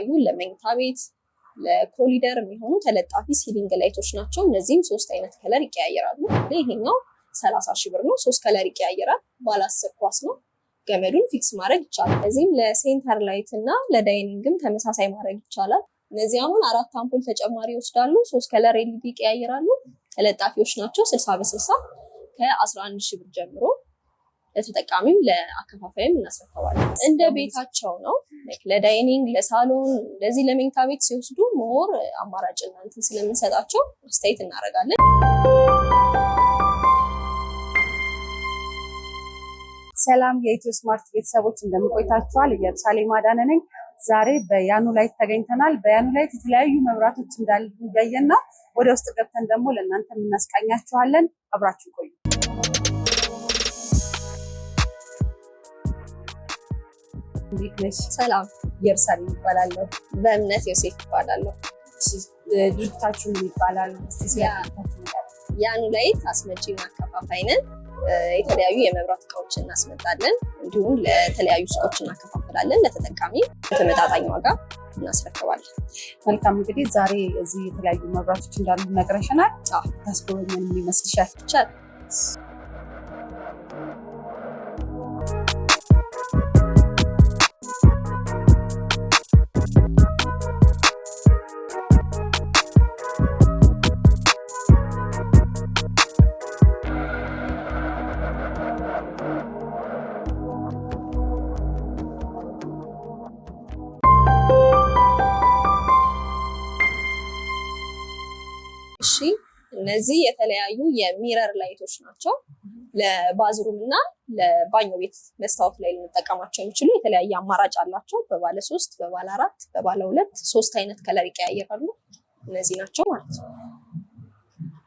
የተለያዩ ለመኝታ ቤት፣ ለኮሊደር የሚሆኑ ተለጣፊ ceiling light ኦች ናቸው። እነዚህም ሶስት አይነት color ይቀያየራሉ። ይሄኛው 30,000 ብር ነው። ሶስት color ይቀያየራል። ባለ 10 ኳስ ነው። ገመዱን fix ማድረግ ይቻላል። እዚህም ለ center light እና ለ dining ም ተመሳሳይ ማድረግ ይቻላል። እነዚህ አሁን አራት አምፖል ተጨማሪ ይወስዳሉ። ሶስት color LED ይቀያየራሉ። ተለጣፊዎች ናቸው። 60 በ60 ከ11,000 ብር ጀምሮ ለተጠቃሚም ለአከፋፋይም እናስረክባለን። እንደ ቤታቸው ነው። ለ dining፣ ለሳሎን፣ እንደዚህ ለመኝታ ቤት ሲወስዱ more አማራጭ እንትን ስለምንሰጣቸው አስተያየት እናደርጋለን። ሰላም የኢትዮ ስማርት ቤተሰቦች፣ እንደምን ቆይታችኋል? ኢየሩሳሌም አዳነ ነኝ። ዛሬ በያኑ ላይት ተገኝተናል። በያኑ ላይት የተለያዩ መብራቶች እንዳሉ እያየን ነው። ወደ ውስጥ ገብተን ደግሞ ለእናንተ የምናስቃኛችኋለን። አብራችሁ ቆዩ። እንዴት ነሽ? ሰላም። ኢየሩሳሌም ይባላለሁ። በእምነት ዮሴፍ ይባላለሁ። ድርጅታችሁ ምን ይባላል? እስቲ ስለ ድርጅታችሁ ንገሪኝ። ያኑ ላይት አስመጪና አከፋፋይ ነን። የተለያዩ የመብራት እቃዎችን እናስመጣለን። እንዲሁም ለተለያዩ ሱቆች እናከፋፍላለን። ለተጠቃሚ በተመጣጣኝ ዋጋ እናስረክባለን። መልካም። እንግዲህ ዛሬ እዚህ የተለያዩ መብራቶች እንዳሉ ነግረሽናል። ታስጎበኘን ምን ይመስልሻል? ይቻላል። እሺ፣ እነዚህ የተለያዩ የ mirror light ኦች ናቸው። ለ bathroom እና ለባኞ ቤት መስታወት ላይ ልንጠቀማቸው የሚችሉ የተለያየ አማራጭ አላቸው። በባለ 3፣ በባለ 4፣ በባለ 2 ሶስት አይነት color ይቀያየራሉ። እነዚህ ናቸው ማለት ነው።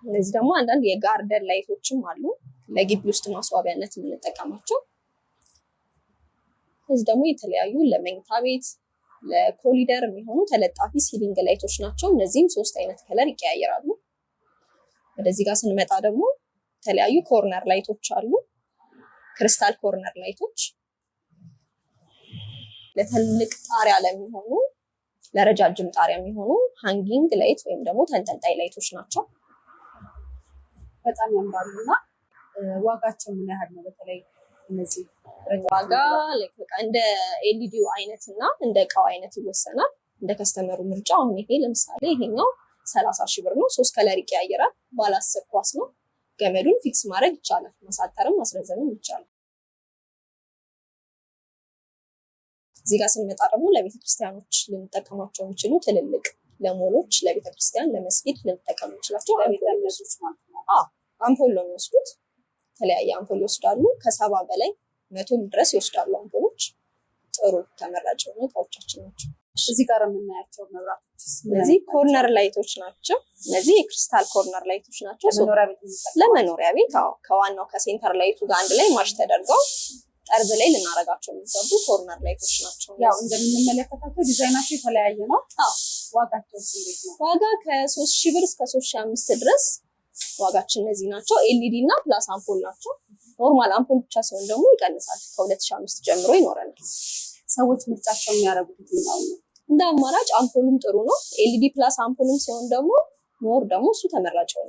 እነዚህ ደግሞ አንዳንድ የ garden light ኦችም አሉ፣ ለግቢ ውስጥ ማስዋቢያነት የምንጠቀማቸው። እነዚህ ደግሞ የተለያዩ ለመኝታ ቤት፣ ለኮሊደር የሚሆኑ ተለጣፊ ceiling light ኦች ናቸው። እነዚህም ሶስት አይነት color ይቀያየራሉ። ወደዚህ ጋር ስንመጣ ደግሞ የተለያዩ corner light ኦች አሉ። Crystal corner light ኦች ለትልቅ ጣሪያ ለሚሆኑ፣ ለረጃጅም ጣሪያ የሚሆኑ hanging light ወይም ደግሞ ተንጠልጣይ light ኦች ናቸው። በጣም ያምራሉ። እና ዋጋቸው ምን ያህል ነው? በተለይ እነዚህ ዋጋ በቃ እንደ LED ው አይነት እና እንደ እቃው አይነት ይወሰናል። እንደ customer ኡ ምርጫ። አሁን ይሄ ለምሳሌ ይሄኛው 30,000 ብር ነው። ሶስት color ይቀያየራል። ባለ 10 ኳስ ነው። ገመዱን fix ማድረግ ይቻላል። ማሳጠርም ማስረዘምም ይቻላል። እዚህ ጋር ስንመጣ ደግሞ ለቤተ ክርስቲያኖች ልንጠቀማቸው የሚችሉ ትልልቅ ለሞሎች፣ ለቤተ ክርስቲያን፣ ለመስጊድ ልንጠቀም እንችላቸው አምፖል ነው የሚወስዱት። የተለያየ አምፖል ይወስዳሉ። ከ70 በላይ 100ም ድረስ ይወስዳሉ አምፖሎች። ጥሩ ተመራጭ የሆኑ እቃዎቻችን ናቸው። እዚህ ጋር የምናያቸው መብራቶች እነዚህ corner light ኦች ናቸው። እነዚህ የ crystal corner light ኦች ናቸው። ለመኖሪያ ቤት አዎ፣ ከዋናው ከ center light ኡ ጋር አንድ ላይ match ተደርገው ጠርዝ ላይ ልናረጋቸው የሚገቡ corner light ኦች ናቸው። ያው እንደምንመለከታቸው ዲዛይናቸው የተለያየ ነው። ዋጋቸው እንዴት ነው? ዋጋ ከ3,000 ብር እስከ 3,500 ድረስ ዋጋችን እነዚህ ናቸው። LED እና plus አምፖል ናቸው። Normal አምፖል ብቻ ሲሆን ደግሞ ይቀንሳል። ከ2,500 ጀምሮ ይኖረናል። ሰዎች ምርጫቸው የሚያደርጉት የትኛው ነው? እንደ አማራጭ አምፖሉም ጥሩ ነው። LED plus አምፖልም ሲሆን ደግሞ more ደግሞ እሱ ተመራጭ ነው።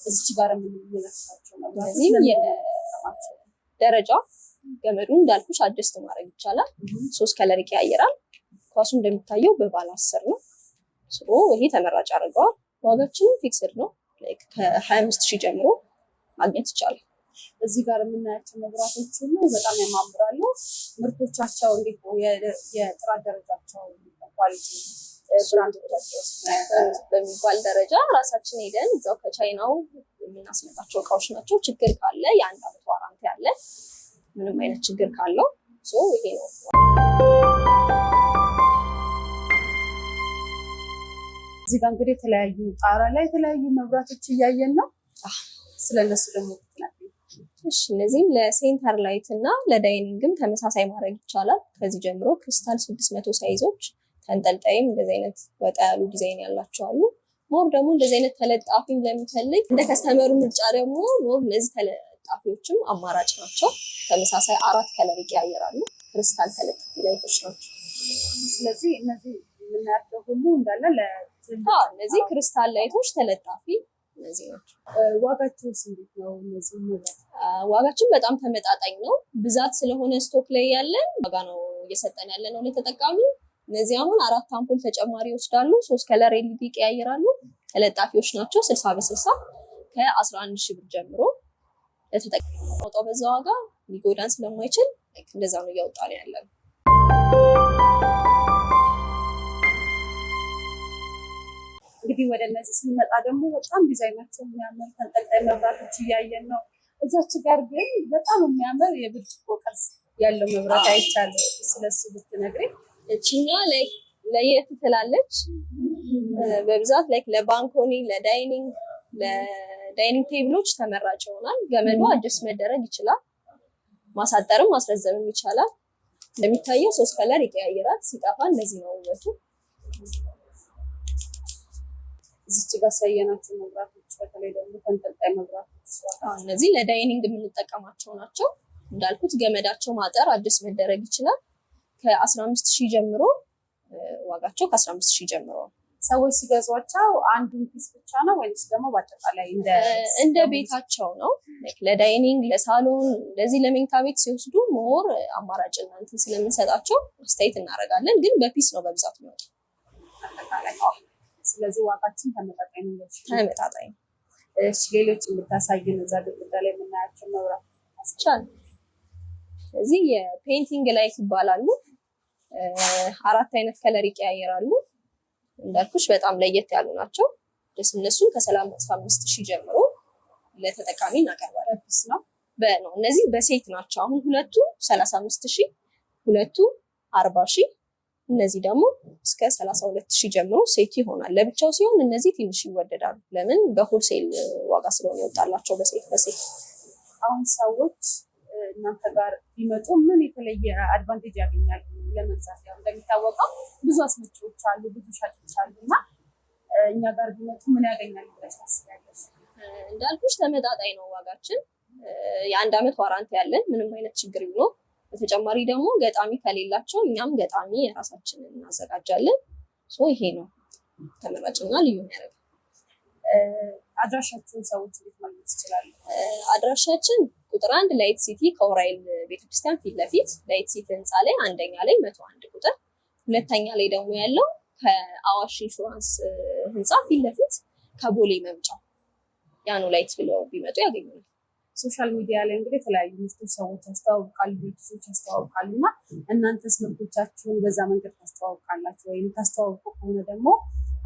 እዚች ጋር የምንመለከታቸው እነዚህም የደረጃ ገመዱ እንዳልኩሽ adjust ማድረግ ይቻላል። ሶስት color ይቀያየራል። ኳሱ እንደሚታየው በባለ 10 ነው። ይሄ ተመራጭ አድርገዋል። ዋጋችንም fixed ነው። ከ25,000 ጀምሮ ማግኘት ይቻላል። እዚህ ጋር የምናያቸው መብራቶች ሁሉ በጣም ያማምራሉ። ምርቶቻቸው እንዴት ነው? የጥራት ደረጃቸው quality brand ኦቻቸው በሚባል ደረጃ ራሳችን ሄደን እዛው ከቻይናው የምናስመጣቸው እቃዎች ናቸው። ችግር ካለ የአንድ አመት warranty አለ። ምንም አይነት ችግር ካለው ይሄ ነው። እዚህ ጋር እንግዲህ የተለያዩ ጣራ ላይ የተለያዩ መብራቶች እያየን ነው። ስለነሱ ደግሞ ብትነግሪኝ። እሺ፣ እነዚህም ለ center light እና ለ dining ም ተመሳሳይ ማድረግ ይቻላል። ከዚህ ጀምሮ ክሪስታል 600 size ኦች ተንጠልጣይም እንደዚህ አይነት ወጣ ያሉ ዲዛይን ያላቸው አሉ። More ደግሞ እንደዚህ አይነት ተለጣፊም ለሚፈልግ እንደ customer ኡ ምርጫ ደግሞ more እነዚህ ተለጣፊዎችም አማራጭ ናቸው። ተመሳሳይ አራት color ይቀያየራሉ። ክሪስታል ተለጣፊ light ኦች ናቸው። ስለዚህ እነዚህ የምናያቸው ሁሉ እንዳለ እነዚህ crystal light ኦች ተለጣፊ እነዚህ ናቸው። ዋጋቸውስ እንዴት ነው? እነዚህ ዋጋችን በጣም ተመጣጣኝ ነው። ብዛት ስለሆነ stock ላይ ያለን ዋጋ ነው እየሰጠን ያለ ነው ለተጠቃሚ። እነዚህ አሁን 4 አምፖል ተጨማሪ ይወስዳሉ። 3 color LED ይቀያይራሉ። ተለጣፊዎች ናቸው። 60 በ60 ከ11 ሺህ ብር ጀምሮ ለተጠቃሚ ወጣው በዛ ዋጋ ሊጎዳን ስለማይችል እንደዛ ነው እያወጣን ያለነው። እንግዲህ ወደ እነዚህ ስንመጣ ደግሞ በጣም ዲዛይናቸው የሚያምር ተንጠልጣይ መብራቶች እያየን ነው። እዛች ጋር ግን በጣም የሚያምር የብርጭቆ ቅርጽ ያለው መብራት አይቻለሁ። ስለሱ ብትነግሪኝ። እቺኛ ለየት ትላለች። በብዛት like ለ balcony፣ ለ dining ለ dining table ኦች ተመራጭ ይሆናል። ገመዱ adjust መደረግ ይችላል። ማሳጠርም ማስረዘምም ይቻላል። እንደሚታየው 3 color ይቀያይራል። ሲጠፋ እንደዚህ ነው ውበቱ። እዚች ጋር ሳየናቸው መብራቶች በተለይ ደግሞ ተንጠልጣይ መብራቶች እነዚህ ለ dining የምንጠቀማቸው ናቸው። እንዳልኩት ገመዳቸው ማጠር adjust መደረግ ይችላል። ከ15,000 ጀምሮ ዋጋቸው ከ15,000 ጀምሮ ነው። ሰዎች ሲገዟቸው አንዱን piece ብቻ ነው ወይስ ደግሞ በአጠቃላይ እንደ ቤታቸው ነው? ለ dining፣ ለሳሎን፣ ለዚህ ለመኝታ ቤት ሲወስዱ more አማራጭ እንትን ስለምንሰጣቸው አስተያየት እናደርጋለን። ግን በ piece ነው በብዛት የሚወጣው አጠቃላይ። ስለዚህ ዋጋችን ተመጣጣኝ ነው። ተመጣጣኝ ነው። እሺ፣ ሌሎች የምታሳይን እዛ ግድግዳ ላይ የምናያቸው መብራት ይቻላል። እዚህ የ painting light ይባላሉ። 4 አይነት color ይቀያየራሉ። እንዳልኩሽ በጣም ለየት ያሉ ናቸው። ደስ እነሱን ከ35,000 ጀምሮ ለተጠቃሚ እናቀርባለን። piece ነው በነው እነዚህ በ set ናቸው። አሁን ሁለቱ 35,000፣ ሁለቱ 40,000፣ እነዚህ ደግሞ እስከ 32,000 ጀምሮ set ይሆናል። ለብቻው ሲሆን እነዚህ ትንሽ ይወደዳሉ። ለምን በ wholesale ዋጋ ስለሆነ ይወጣላቸው በ set በ set። አሁን ሰዎች እናንተ ጋር ቢመጡ ምን የተለየ advantage ያገኛሉ ለመግዛት? ያው እንደሚታወቀው ብዙ አስመጪዎች አሉ፣ ብዙ ሻጮች አሉ እና እኛ ጋር ቢመጡ ምን ያገኛሉ ብለሽ ታስቢያለሽ? እንዳልኩሽ ተመጣጣኝ ነው ዋጋችን። የ1 ዓመት warranty ያለን ምንም አይነት ችግር ቢኖር። በተጨማሪ ደግሞ ገጣሚ ከሌላቸው እኛም ገጣሚ የራሳችንን እናዘጋጃለን። so ይሄ ነው ተመራጭና ልዩ የሚያደርገው። አድራሻችሁን ሰዎች እንዴት ማግኘት ይችላሉ? አድራሻችን ቁጥር 1 ላይት ሲቲ ከኡራኤል ቤተክርስቲያን ፊት ለፊት ላይት ሲቲ ህንፃ ላይ አንደኛ ላይ 101 ቁጥር፣ ሁለተኛ ላይ ደግሞ ያለው ከአዋሽ ኢንሹራንስ ህንፃ ፊት ለፊት ከቦሌ መምጫ ያኑ ላይት ብለው ቢመጡ ያገኙናል። social media ላይ እንግዲህ የተለያዩ ምርቶች ሰዎች ያስተዋውቃሉ፣ ድርጅቶች ያስተዋውቃሉ እና እናንተስ ምርቶቻችሁን በዛ መንገድ ታስተዋውቃላችሁ ወይም ታስተዋውቁ ከሆነ ደግሞ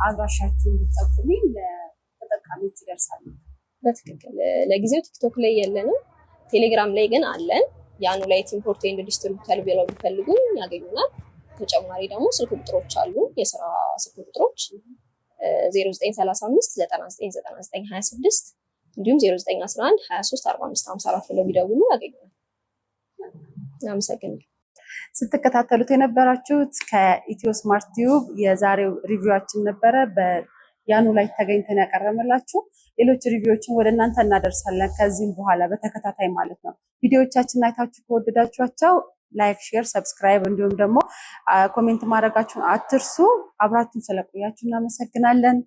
አድራሻችሁን ብትጠቁሚ ለተጠቃሚዎች ይደርሳሉ። በትክክል ለጊዜው ቲክቶክ ላይ የለንም፣ ቴሌግራም ላይ ግን አለን። ያኑ ላይት import and distributor ብለው ቢፈልጉ ያገኙናል። ተጨማሪ ደግሞ ስልክ ቁጥሮች አሉ፣ የስራ ስልክ ቁጥሮች 0935 99 99 26 እንዲሁም 0911 23 45 54 ብለው ቢደውሉ ያገኙናል። አመሰግናለሁ። ስትከታተሉት የነበራችሁት ከኢትዮ ስማርት ቲዩብ የዛሬው review ኣችን ነበረ። በያኑ ላይ ተገኝተን ያቀረብንላችሁ ሌሎች review ዎችን ወደ እናንተ እናደርሳለን ከዚህም በኋላ በተከታታይ ማለት ነው። ቪዲዮዎቻችን አይታችሁ ከወደዳችኋቸው like፣ share፣ subscribe እንዲሁም ደግሞ comment ማድረጋችሁን አትርሱ። አብራችሁን ስለቆያችሁ እናመሰግናለን።